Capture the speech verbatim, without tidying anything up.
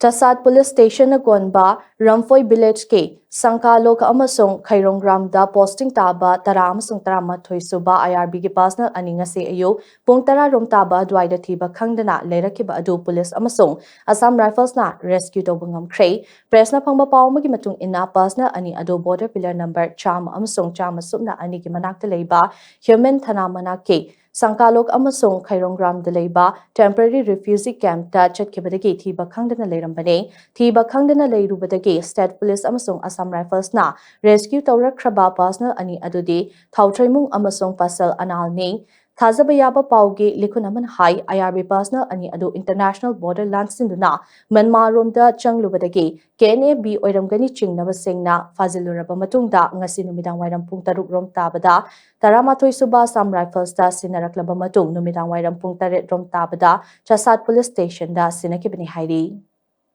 ꯆꯁꯥꯠ police ꯁ꯭ꯇꯦꯁꯟꯅ ꯀꯣꯟꯕ ꯔꯝꯐꯣꯏ ꯚꯤꯂꯦꯖꯀꯤ ꯁꯪꯀꯥꯂꯣꯛ ꯑꯃꯁꯨꯡ ꯈꯩꯔꯣꯡꯒ꯭ꯔꯥꯝꯗ posting ꯇꯥꯕ ꯇꯔꯥ ꯑꯃꯁꯨꯡ ꯇꯔꯥꯃꯥꯊꯣꯏ ꯁꯨꯕ ꯑꯥꯏ ꯑꯥꯔ ꯕꯤꯒꯤ ꯄꯔꯁꯅꯦꯜ ꯑꯅꯤ ꯉꯁꯤ ꯑꯌꯨꯛ ꯄꯨꯡ ꯇꯔꯥ ꯔꯣꯝ ꯇꯥꯕ ꯑꯗꯨꯋꯥꯏꯗ ꯊꯤꯕ ꯈꯪꯗꯅ ꯂꯩꯔꯛꯈꯤꯕ ꯑꯗꯨ ꯄꯨꯂꯤꯁ ꯑꯃꯁꯨꯡ ꯑꯁꯥꯝ ꯔꯥꯏꯐꯜꯁꯅ ꯔꯦꯁꯀ꯭ꯌꯨ ꯇꯧꯕ ꯉꯝꯈ꯭ꯔꯦ꯫ ꯄ꯭ꯔꯦꯁꯅ ꯐꯪꯕ ꯄꯥꯎ ꯑꯃꯒꯤ ꯃꯇꯨꯡ ꯏꯟꯅ, ꯄꯔꯁꯅꯦꯜ ꯑꯅꯤ ꯑꯗꯨ ꯕꯣꯔꯗꯔ ꯄꯤꯂꯔ ꯅꯝꯕꯔ ꯆꯥꯝꯃ ꯑꯃꯁꯨꯡ ꯆꯥꯝꯃ ꯁꯨꯞꯅ ꯑꯅꯤꯒꯤ ꯃꯅꯥꯛꯇ ꯂꯩꯕ ꯍ꯭ꯌꯨꯃꯦꯟ ꯊꯅꯥ ꯃꯅꯥꯛꯀꯤ ꯁꯪꯀꯥꯂꯣꯛ ꯑꯃꯁꯨꯡ ꯈꯩꯔꯣꯡꯒ꯭ꯔꯥꯝꯗ ꯂꯩꯕ ꯇꯦꯝꯄꯔꯔꯤ ꯔꯤꯐ꯭ꯌꯨꯖꯤ ꯀꯦꯝꯞꯇ ꯆꯠꯈꯤꯕꯗꯒꯤ ꯊꯤꯕ ꯈꯪꯗꯅ ꯂꯩꯔꯝꯕꯅꯤ꯫ ꯊꯤꯕ ꯈꯪꯗꯅ ꯂꯩꯔꯨꯕꯗꯒꯤ ꯁ꯭ꯇꯦꯠ ꯄꯨꯂꯤꯁ ꯑꯃꯁꯨꯡ ꯑꯁꯥꯝ ꯔꯥꯏꯐꯜꯁꯅ ꯔꯦꯁꯀ꯭ꯌꯨ ꯇꯧꯔꯛꯈ꯭ꯔꯕ ꯄꯔꯁꯅꯦꯜ ꯑꯅꯤ ꯑꯗꯨꯗꯤ ꯊꯥꯎꯊ꯭ꯔꯩꯃꯨꯡ ꯑꯃꯁꯨꯡ ꯄꯁꯜ ꯑꯅꯥꯜꯅꯤ꯫ ꯊꯥꯖꯕ ꯌꯥꯕ ꯄꯥꯎꯒꯤ ꯂꯤꯈꯨꯟ ꯑꯃꯅ ꯍꯥꯏ, ꯑꯥꯏ ꯑꯥꯔ ꯕꯤ ꯄꯔꯁꯅꯦꯜ ꯑꯅꯤ ꯑꯗꯨ ꯏꯟꯇꯔꯅꯦꯁꯅꯦꯜ ꯕꯣꯔꯗꯔ ꯂꯥꯟꯁꯤꯟꯗꯨꯅ ꯃ꯭ꯌꯥꯟꯃꯥꯔꯔꯣꯝꯗ ꯆꯪꯂꯨꯕꯗꯒꯤ ꯀꯦ ꯑꯦꯟ ꯑꯦ ꯕꯤ ꯑꯣꯏꯔꯝꯒꯅꯤ ꯆꯤꯡꯅꯕꯁꯤꯡꯅ ꯐꯥꯖꯤꯜꯂꯨꯔꯕ ꯃꯇꯨꯡꯗ ꯉꯁꯤ ꯅꯨꯃꯤꯗꯥꯡ ꯋꯥꯏꯔꯝ ꯄꯨꯡ ꯇꯔꯨꯛ ꯔꯣꯝ ꯇꯥꯕꯗ ꯇꯔꯥꯃꯥꯊꯣꯏ ꯁꯨꯕ ꯑꯁꯥꯝ ꯔꯥꯏꯐꯜꯁꯇ ꯁꯤꯟꯅꯔꯛꯂꯕ ꯃꯇꯨꯡ ꯅꯨꯃꯤꯗꯥꯡ ꯋꯥꯏꯔꯝ ꯄꯨꯡ ꯇꯔꯦꯠ ꯔꯣꯝ ꯇꯥꯕꯗ ꯆꯁꯥꯠ ꯄꯨꯂꯤꯁ ꯁ꯭ꯇꯦꯁꯟꯗ ꯁꯤꯟꯅꯈꯤꯕꯅꯤ ꯍꯥꯏꯔꯤ꯫